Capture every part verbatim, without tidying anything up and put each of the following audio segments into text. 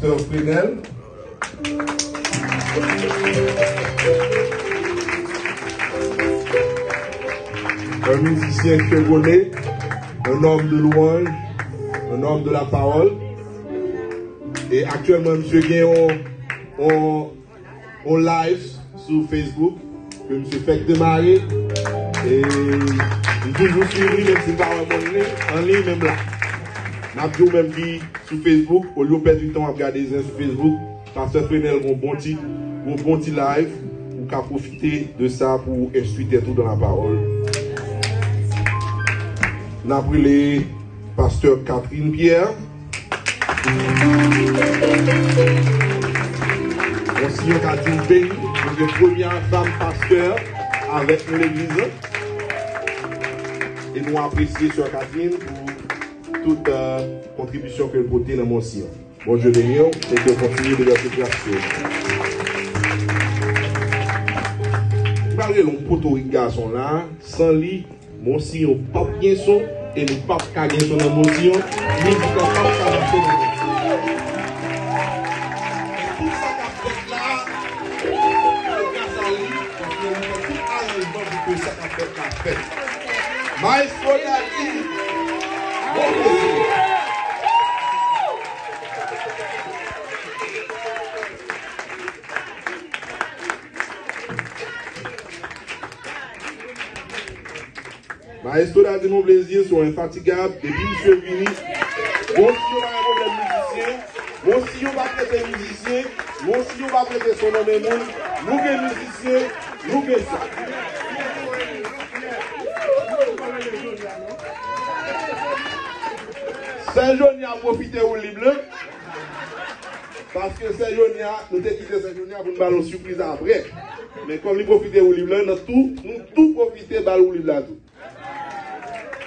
Pastè Frenel. Un musicien chevronné, un homme de louange, un homme de la parole. E aktyèlman, misye gen yon, yon, yon live sou Facebook ke misye fèk demare. E m toujou swiv li, menm si m pa wè moun li, an liy menm la. M ap di w menm ki sou Facebook, olye w pèdi tan w ap gade zen sou Facebook, Pastè Frenel gon bon ti, gon bon ti live, ou ka pwofite de sa pou w enstwi tèt ou dans la parole. N ap rele Pastè Catherine Pierre. Monsiyon ka di w beni, nou gen premyè fanm pastè avèk nou legliz la. E nou apresye Sè Catherine pou tout, euh, kontribisyon ke l pote nan Monsiyon. Bondye beni w e ke w kontinye devèse gras sou ou. M pral rele yon potorik gason la, san li, Monsiyon p ap gen son, e nou p ap ka gen son nan Monsiyon, mizik la p ap ka mache nan Monsiyon. Tout sa k ap fèt la, se gras a li, paske li fè tout aranjman pou ke sa k ap fèt la fèt. Maestro Daddy, bon plezi. Maestro Daddy Monplaisir, se yon enfatigab. Depi misye vini, Monsiyon pa gen pwoblèm mizisyen. Monsiyon pa prete mizisyen. Monsiyon pa prete son nan men moun. Nou gen mizisyen, nou gen sa. Sè Jonia pwofite woulib la. Paske Sè Jonia, nou te kite Sè Jonia pou n ba l yon sipriz apre. Men kòm li pwofite woulib la, nan tou, nou tou pwofite ba l woulib la tou.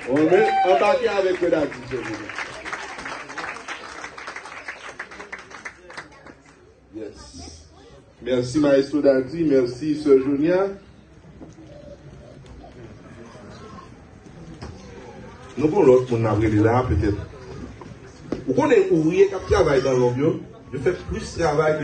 Anbake avèk Sè Daddy, Sè Jonia. Yes. Mèsi, Maestro Daddy. Mèsi, Sè Jonia. Nou gon lòt moun n ap rele la, petèt. Ou konnen ouvriye k ap travay nan lonb yo, yo fè plis travay ke